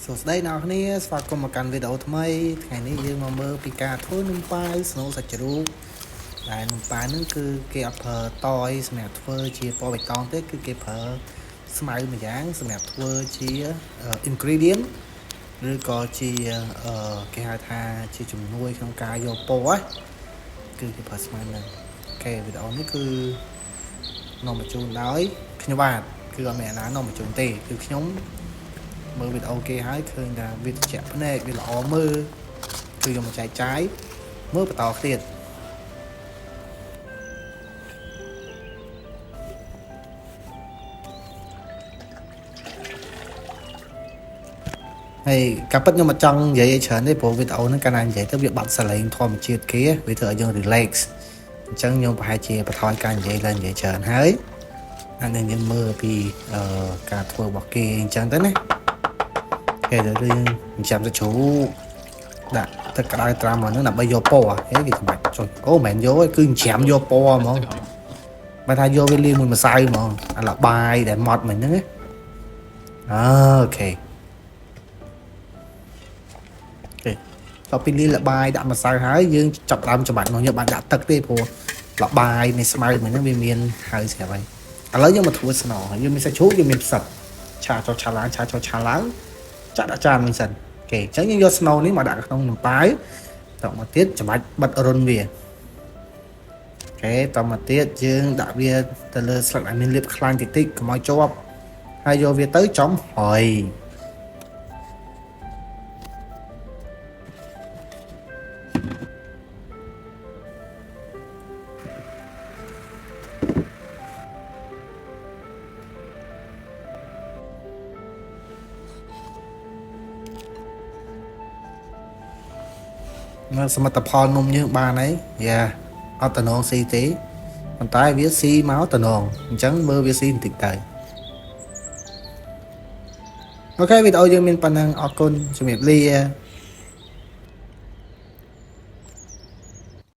សួស្តីអ្នកនរគ្នាស្វាគមន៍មកកាន់វីដេអូថ្មីថ្ងៃនេះយើងមកមើលពីការធ្វើនំប៉ាវស្នូលសាច់ជ្រូកដែលនំប៉ាវហ្នឹងគឺគេអត់ប្រើតយសម្រាប់ធ្វើជាពណ៌បៃតងទេគឺគេប្រើស្មៅមួយយ៉ាងសម្រាប់ធ្វើជា ingredient ឬក៏ជាគេហៅថាជាជំនួយក្នុងការយកពណ៌គឺគេប្រើស្មៅហ្នឹង OK វីដេអូនេះគឺនាំបញ្ជូនដោយខ្ញុំបាទគឺអត់មានអ្នកណានាំបញ្ជូនទេគឺខ្ញុំ មើលវីដេអូគេហើយឃើញថាវាត្រជាក់ភ្នែកវាល្អមើលគឺយកមកចែកចាយមើលបន្តទៀតហើយការពិតខ្ញុំមិនចង់និយាយឲ្យច្រើនទេព្រោះវីដេអូហ្នឹងកាលណានិយាយទៅវាបាត់សលេងធម្មជាតិគេវាធ្វើឲ្យយើង relax អញ្ចឹងខ្ញុំប្រហែលជាបន្ថយការនិយាយឡើងនិយាយច្រើនហើយអានេះយើងមើលពីការធ្វើរបស់គេអញ្ចឹងទៅណាគេទៅយើងចាំទៅជ្រូកដាក់ទឹកក្តៅត្រាំមកហ្នឹងដើម្បីយកពណ៌ហេគេច្បាច់ចុចអូមិនមែនយកទេគឺច្រាមយកពណ៌ហ្មងបើថាយកវាលាយមួយម្សៅហ្មងអាលបាយដែលម៉ត់មិញហ្នឹងណា OK OK តទៅពីលាយលបាយដាក់ម្សៅហើយយើងចាប់ដើមច្បាច់មកយើងបានដាក់ទឹកទេព្រោះលបាយនៃស្មៅមិញហ្នឹងវាមានហើយស្រាប់ហើយឥឡូវយើងមកធ្វើស្នងយើងមានសាច់ជ្រូកយើងមានផ្សិតឆាចុះឆាឡើងឆាចុះឆាឡើងចាក់ដាក់ចានវិញសិន OK អញ្ចឹងយើងយកស្នូលនេះមកដាក់ក្នុងនំប៉ាវតមកទៀតច្បាច់បិទរុនវា OK តមកទៀតយើងដាក់វាទៅលើស្លឹកដែលមានលាបខ្លាញ់តិចតិចកុំឲ្យជាប់ហើយយកវាទៅចំហុយនៅសមិទ្ធផលនំយើងបានហើយយ៉ាអត់តំណងស៊ីទេប៉ុន្តែវាស៊ីមកតំណងអញ្ចឹងមើលវាស៊ីបន្តិចទៅ OK វីដេអូយើងមានប៉ុណ្ណឹងអរគុណជំរាបលា។